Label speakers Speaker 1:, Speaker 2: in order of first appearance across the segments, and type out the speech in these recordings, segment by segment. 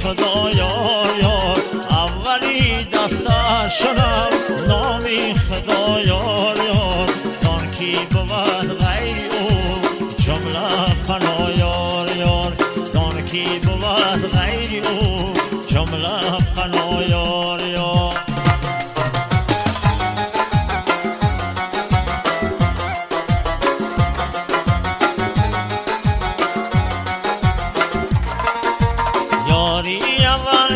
Speaker 1: خدایا یار اولی دفتر شدم نامی خدایا یار زان کی بود غیر او جمله فنا یار یار زان کی بود غیر او جمله فنا یار یار.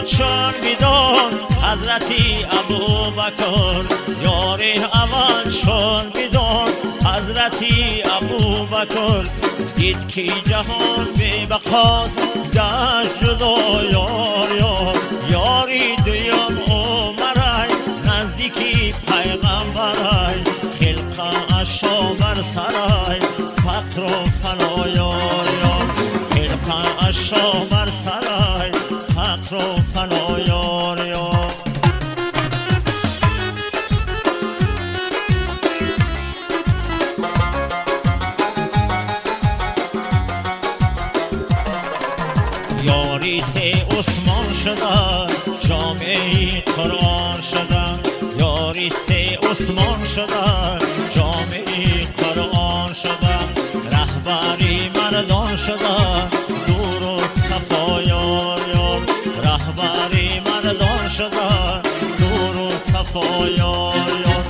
Speaker 1: چون بیدان حضرتی ابوبکر یاری اول چون بیدان حضرتی ابوبکر دید که جهان بی بقاست گشت جدا یار یار یاری دویم عمرای نزدیکی پیغمبرای خلقه اشا بر سرای فقر و فنا یار یار خلقه اشا بر سرای فقر و فنا یار یار. یاری سه عثمان شده جامعه قرآن شده یاری سه عثمان شده جامعه قرآن شده رهبری مردان شده دور و صفا یار یار رهبری مردان شده دور و صفا یار یار.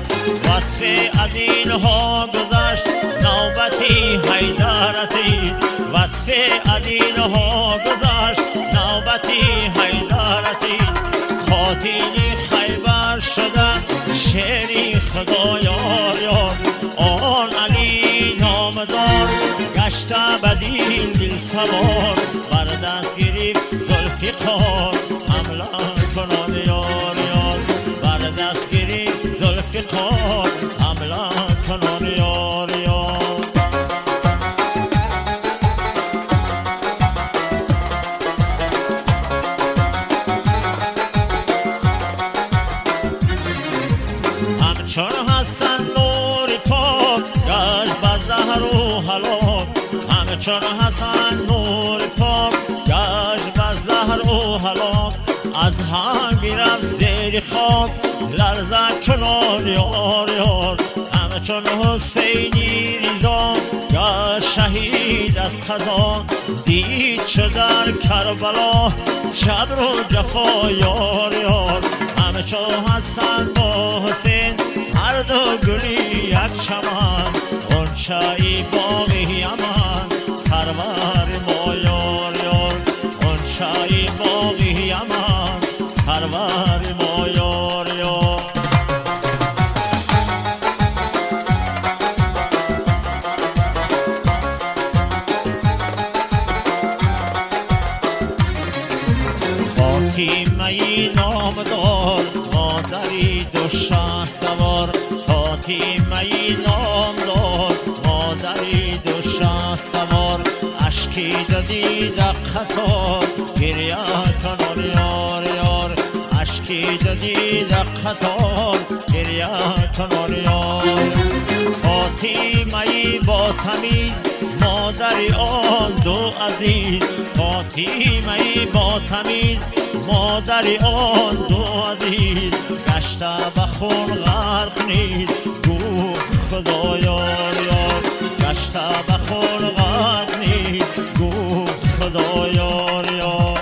Speaker 1: وصف عدیل ها گذشت نوبتی حیدر رسید وصف عدیل ها گذشت نوبتی حیدر رسید قاتل خیبر شده شعری خدا یار یار آن علی نامدار گشته بدین دل سوار بر دست گرفت ذوالفقار حمله کنان یار یار بر دست گرفت ذوالفقار حمله کنان یار یار. همچون حسن نور پاک گشت به زهر و هلاک همچون حسن نور پاک گشت به زهر و هلاک از هم میرفت زیر خاک لرزه کنان یار یار همچون حسینی رضا گشت شهید از قضا دید چه در کربلا جبر و جفا یار یار همچون حسن با حسین هر دو گلی یک چمن غنچه باغ یمن سرور ما یار یار غنچه باغ یمن سرور ما یار یار. فاطمه نامدار مادری دو شه سوار فاطمه نامدار مادری دو شه سوار اشکی دادی در قطار گریه کنان یار یار اشکی دادی در قطار گریه کنان یار. فاطمه با تمیز مادری آن دو عزیز فاطمه با تمیز مادری آن دو عزیز گشته به خون غرق نیز گفت خدا یار یار گشته به خون غرق نیز گفت خدا یار یار.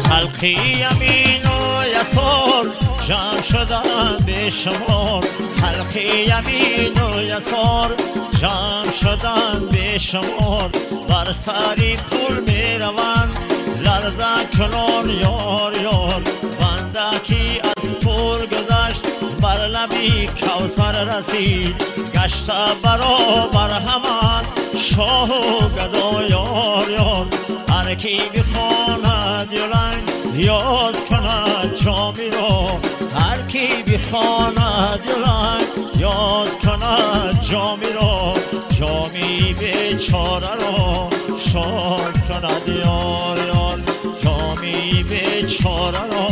Speaker 1: خلقی یمین و یسار جمع شدن به شمار خلقی یمین و یسار جمع شدن به شمار بر سری پول می روند لرزه کنان یار یار بنده کی از پول گذشت лаби Кавсар расид, гашта баробар ҳаман шоҳу гадо ёр ёр. Ҳар ки бихонад юланг ёд кунад ҷомиро, ҳар ки бихонад юланг ёд кунад ҷомиро, ҷоми бечораро шод кунад ёр ёр, ҷоми бечораро.